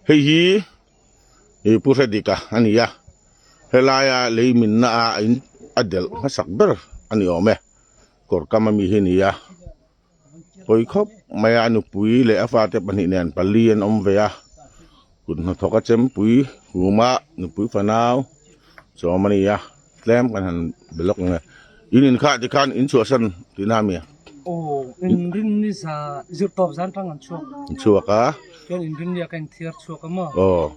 Hei hi ih Pu Hredika a ni a, helaia lei minna a in a delh hmasak ber a ni awm e, kawr kam ami hi a ni a, pawi khawp mai a, a nupui leh a fate pahnih nen pali an awm ve a, kut hnathawk a chempui huma nupui fanau chawm a ni a, tlem kan han be lawk ang e, in inkhah tikhan in chhuahsan tihna a mi a? Aw inrinni za zir tawp zan tang an chhuak. An chhuak a. Chuan inrinni ah ka inthiar chhuak a maw? Aw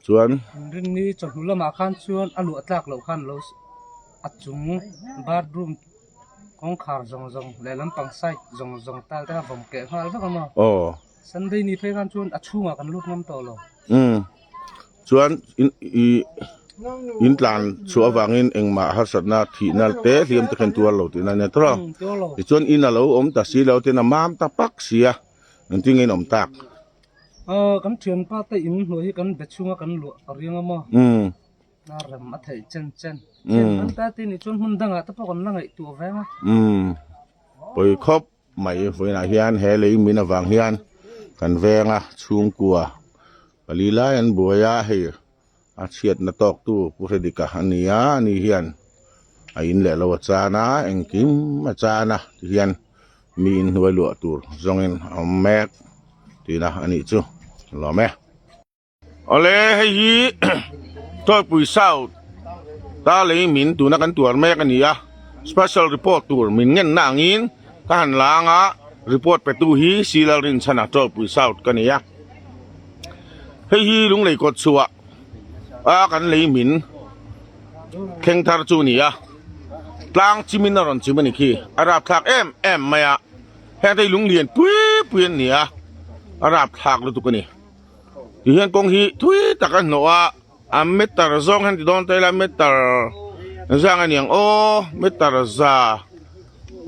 chuan. Inrinni chawhnu lamah khan chuan a luah tlak loh khan lo a chung bathroom kawngkhar zawng zawng leh lampang side zawng zawng tal te kha vawm keh nghal vek a maw? Aw. Sunday ni phei khan chuan a chhungah kan lut ngam tawh lo. Umm chuan in ih in tlan chhuah avangin engmah harsatna thihna te hliam te khan tuar lo tihna ania tawh a tichuan in a lo awm ta si lo ten a mam ta pak si a engtin nge in awm tak. Aw kan thianpa te in hnuai hi kan be chhunga kan luah a riang a maw? Umm. A rem a theih chen chen. Thianpa te te nih chuan hmun dangah te pawh kan la ngaihtuah veng a. Umm pawi khawp. Mai vawiinah hian he lei min avang hian kan venga chhungkua pali lai an buai a, hei a chhiatna tawktu Pu Hredika a ni a, ani hian a in leh lo a chan a, engkim a chan a tihian mi inhnuai luah tur zawngin a awm mek tihna a nih chu lawm e. Awle hei hi Tawipui South ta lei min tuna kan tuar mek a ni a, special report tur min ngenna angin ka han lang a, report petu hi Silal Rinchhana Tawipui South ka ni a. Hei hi Lunglei kawt chhuah a kan lei min thleng thar chu a ni a, tlang chimin a rawn chim a ni khi, a rapthlak em em mai a, heng te hi lunglian pui pui an ni a, a rapthlak lutuk a ni. Ti hian kawng hi thui tak a hnawh a, a meter zawng hian ti dawn ta ila meter zang a niang aw meter za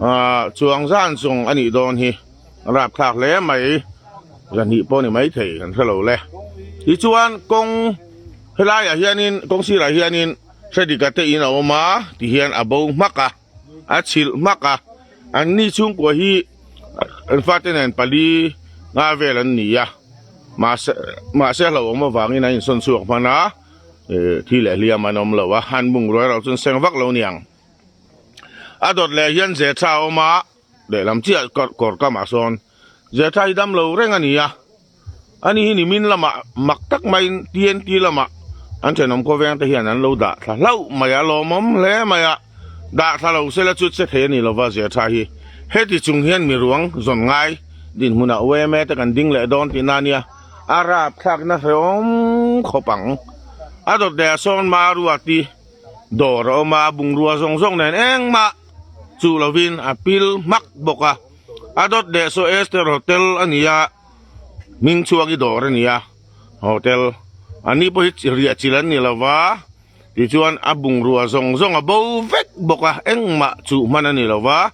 ah chuang zan chung a nih dawn hi a rapthlak hle mai zahnih pawh a ni maithei kan hre lo le tichuan kawng helaiah hianin kawng sirah hianin Frederick-a te in a awm a tihian a bo hmak a a chhilh hmak a an ni chhungkua hi an fate nen pali nga vel an ni a mahse mahse a hlauhawm avangin an insawn chhuak hman a eh thi leh hliam an awm lo a an bungrua erawh chu an seng vak lo niang a dawt leh hian ze tha a awm a lehlam chiah kawr kawr kamah sawn ze tha hi dam lo reng a ni a. Ani hi nimin lamah mak tak maiin TNT lamah an thenawm khawveng te hian an lo dah thla hlauh mai a, lawmawm hle mai a, dah thla lo sela chu che thei a ni lova zia tha hi. Heti chung hian mi ruang zawn ngai dinhmunah UMA te kan ding leh dawn tihna a nia, a rapthlakna hrehawm khawp ang. A dawt leh a sawn Maruati dawr a awm a, bungrua zawng zawng nen engmah chuh lovin a pil hmak bawk a, a dawt leh saw Esther Hotel a ni a. Hming chhuak i dawr a ni a, hotel an ni pawh hi riah chilh an ni lo va, tichuan a bungrua zawng zawng a bo vek bawk a, engmah chuh hman a ni lo va,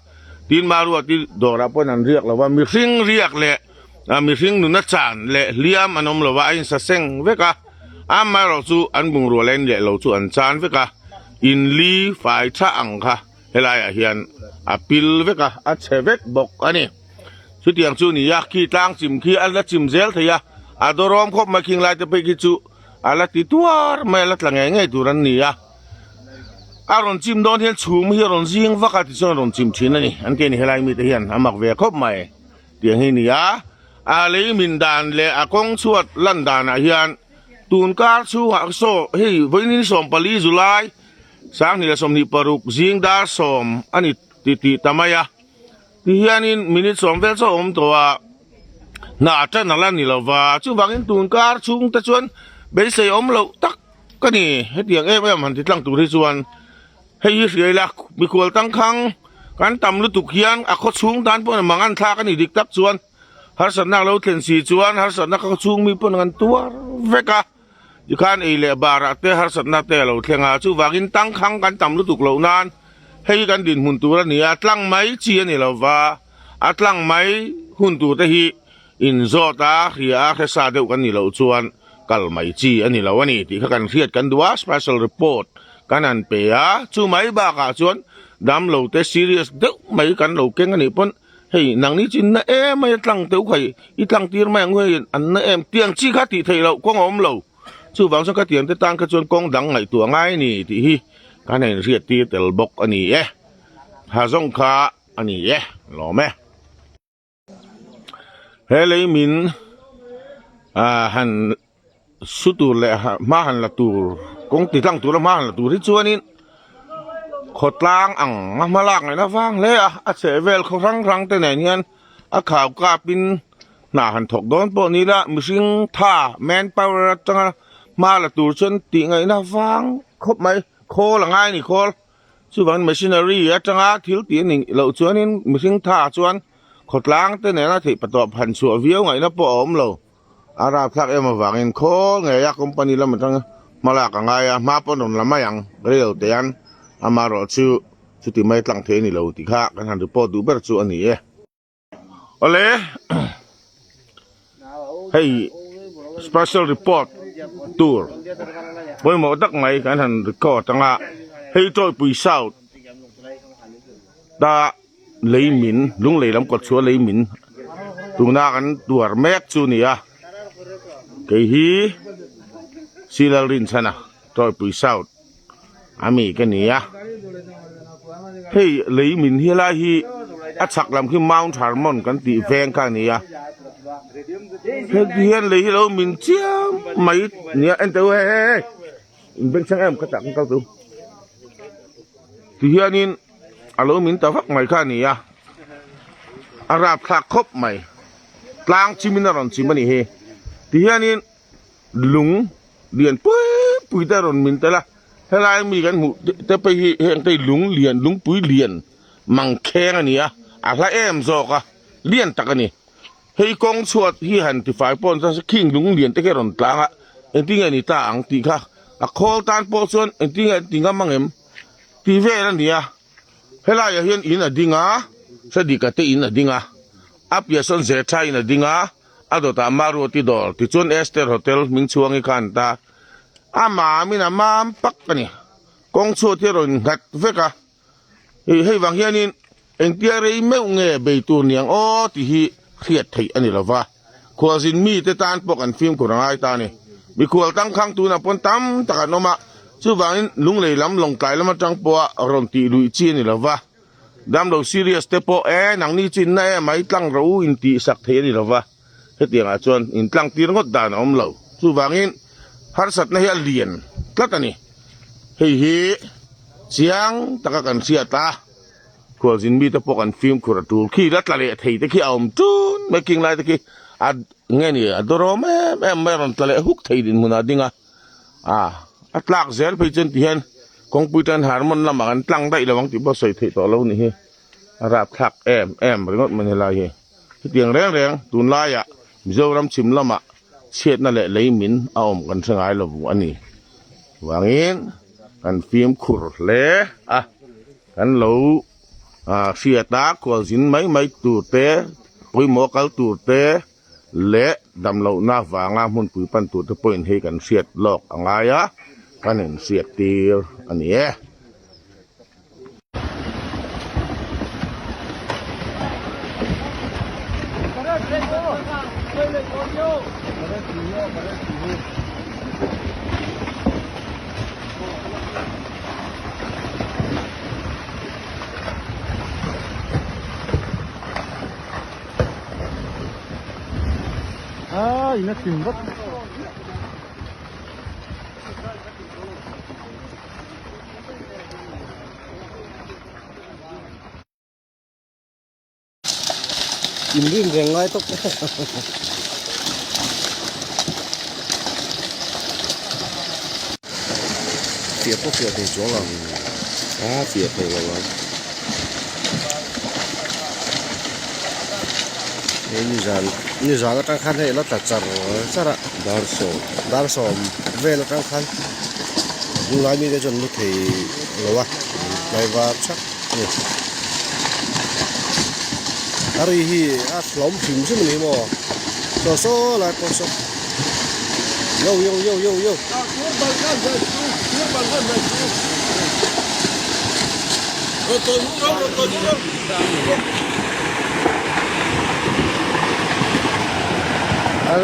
tin Maruati dawrah pawhin an riak lo va, mihring riak leh mihring nuna chan leh hliam an awm lo va, a insa seng vek a, amaherawh chu an bungrua leh leh lo chu an chan vek a, in li fai tha ang kha helaiah hian a pil vek a, a chhe vek bawk a ni. Chutiang chu ni a, khi tlang chim khi a la chim zel thei a, a dawrawm khawp mai khing lai te phei khi chu a la ti tuar mai a la tla ngei ngei tur an ni a. A rawn chim dawn hian chhum hi a rawn zing vak a tichuan a rawn chim thin a ni. An ke ni helai mite hian a mak ve khawp mai tiang hi ni a. A lei min dan leh a kawng chhuat lan danah hian tun kar chhungah saw hei vawiin 14 July 2026 zing dar sawm a ni ti tih ta mai a. Ti hianin minute sawm vel chu a awm tawh a, hna a tan a la ni lo va, chuvangin tun kar chhung te chuan beisei awm loh tak ka ni. Hetiang em em han ti tlang tur hi chuan hei hi hria ila, mikhual tangkhang kan tam lutuk hian a khaw chhung tan pawh mang an thlak a ni dik tak chuan harsatna a lo thlen si chuan harsatna kha khaw chhung mi pawh an tuar vek a. Tikhan ei leh barah te harsatna te a lo thleng a, chuvangin tangkhang kan tam lutuk loh nan hei hi kan dinhmun tur a ni a, tlang mai chi a ni lo va, a tlang mai hun tur te hi inzawt a, hria a, hresa deuh kan nih loh chuan kal mai chi a ni lo a ni tih kha kan hriat kan duh a, special report kan han pe a, chu mai bakah chuan damlo te serious deuh mai kan lo keng a nih pawn. Hei nangni chu in na em mai a tlang teuh kha i tlang tir mai ang u hei an na em tiang chi kha tih theih loh kawng a awm lo. Chuvang chuan ka tiang te tan kha chuan kawng dang ngaihtuah ngai a ni tih hi kan han inhriat tir tel bawk a ni e. Tha zawng kha a ni e lawm e. He lei min ah han su tur leh hma han la tur kawng ti tlang tura hma han la tur hi chuanin khawtlang ang a hma lak ngaihna vang hle a a chheh vel khaw hrang hrang te nen hian a khau kapin hna han thawk dawn pawh ni ila mihring tha man power atanga hma la tur chuan tih ngaihna vang khawp mai khawl a ngai a ni khawl. Chuvangin machinery atanga thil tih a nih loh chuanin mihring tha chuan khawtlang te nena theih patawp han chhuah viau ngaihna pawh a awm lo. A rapthlak em avangin khawl ngeia company lam atanga hma lak a ngai a, hma pawn rawn la mai ang rel tean amaherawhchu chuti mai tlang thei a ni lo tih kha kan han report duh ber chu a ni e. Awle hei special report tur pawimawh tak mai kan han record anga hei Tawipui South ta lei min lunglei lam kawt chhuah lei min tuna kan tuar mek chu a ni a kei hi Silal Rinchhana Tawipui South. A mi ka ni a hei lei min hi lai hi a chhak lam khi Mount Hermon kan tih veng kha a ni a heti hian lei hi lo min chiam mai nia en teh u hei hei hei in beng chheng em ka tah kal teh u ti hianin a lo min ta vak mai kha a ni a a rapthlak khawp mai tlang chimin a rawn chim a nih hi ti hianin. Lung lian pui pui te a rawn min tel a, helai mi kan hmuh te phei hi heng te hi lung lian lungpui lian mang kheng a ni a, a hla em zawk a, lian tak a ni. Hei kawng chhuat hi han tifai pawh an khing lung lian te khi a rawn tlang a, engtin nge ni ta ang tih kha a khawl tan pawh chuan engtin nge an ti ngam ang em tih vel a ni a. Helaiah hian in a ding a, Sadika te in a ding a, a piah sawn Zetha in a ding a. A dawtah Maruati dawr tichuan Esther Hotel hming chhuang hi kha an ta. A mamin a mam pak a ni. Kawng chhuat hi a rawn nghat vek a. Hei hei vang hianin engtia rei meuh nge bei tur niang aw tih hi hriat theih a ni lo va. Khualzin mite tan pawh kan fimkhur a ngai ta a ni. Mikhual tangkhang tunah pawn tam tak an awm a, chuvangin Lunglei lam Lawngtlai lam atang pawha rawn tih luih chi a ni lo va. Damlo serious te pawh e nangni chu inna em a i tlang rawh u in tih sak thei a ni lova, hetiang ah chuan in tlang tir ngawt dan a awm lo. Chuvangin harsatna hi a lian tlat a ni. Hei hi chiang taka kan hriat a, khualzin mite pawh kan fimkhur a tul khi la tla leh thei te khi a awm tun mai king lai te khi a nge ni a dawrawm em em mai a rawn tla leh huk thei dinhmun ah a ding a. A a tlak zel phei chuan tihian kawngpui tan harmon lamah kan tlang daih lo ang tih pawh sawi theih tawh lo nih hi a rapthlak em em ringawt mai helai hi hetiang reng reng tunlaiah Mizoram chhim lamah chhiatna leh lei min a awm kan hre ngai lo a ni vangin kan fimkhur hle a kan lo hriat a khualzin mai mai tur te pawimawh kal tur te. Leh damlohna vanga hmunpui pan tur te pawhin hei kan hriat lawk a ngai a, kan inhriat tir a ni e. A in a chim vek. In rin reng ngai tawp. Fiah pawh fiah thei chuang lo. A fiah thei lo ang. Hei nizan nizan atang khan hei a la tla char char a. Dar sawm. Dar sawm vel atang khan tunlai mite chuan lu thei lo a tlaivar chhak a ni. A ri hi a hlawm hrim hrim a ni maw saw saw lai pawh saw yo yo yo yo yo. A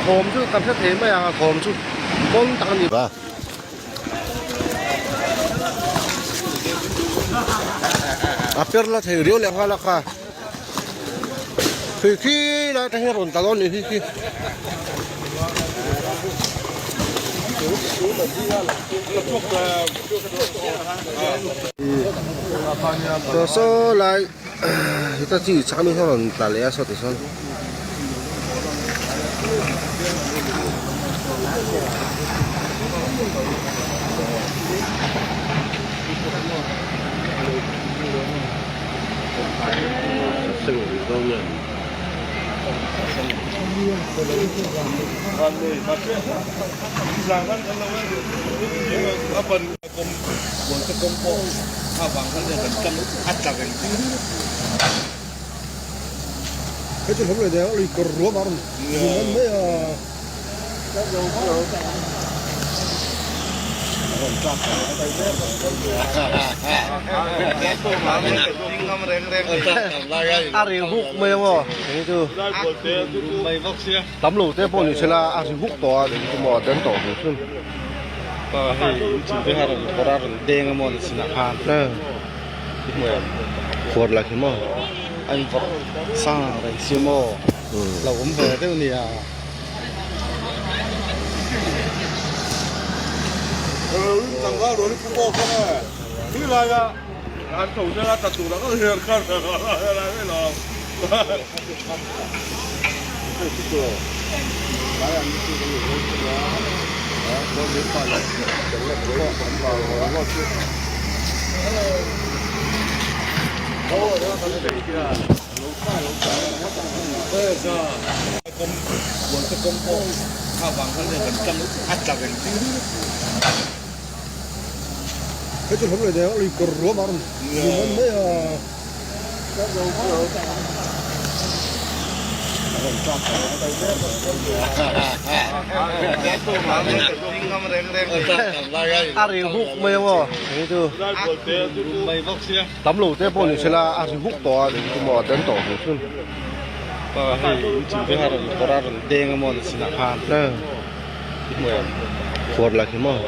thawm chu kan hre thei mai ang a thawm chu pawn tak a ni. A per la thei riau leh nghal a kha khi khi lai atang hian rawn tla dawn a nih hi khi. Saw saw lai heta chi chak ami hian rawn tla leh a saw ti sawn. A ri huk mai ang aw eng chu tam lo te pawh ni sela a ri huk tawh a eng chu maw den tawh hrim hrim khuar la khi maw Lo awm ve deuh nia. A ri huk mai ang aw eng chu tam lo te pawh ni sela a ri huk tawh a eng chu maw den tawh hrim hrim khuar la khi maw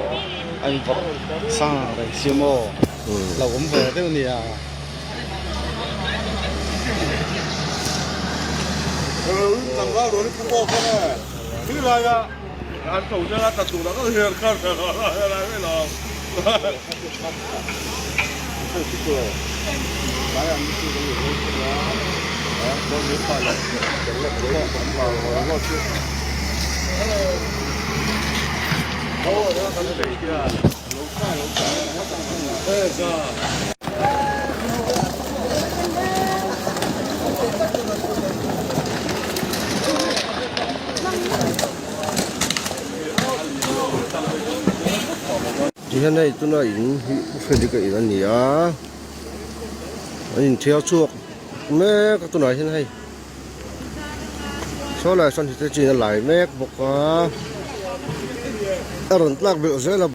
Tihian hei tuna in hi Frederick a in a ni a an inthiar chhuak mek a tunah hian hei saw lai sawn hite chin a lai mek bawk a a rawn tlak belh zel a.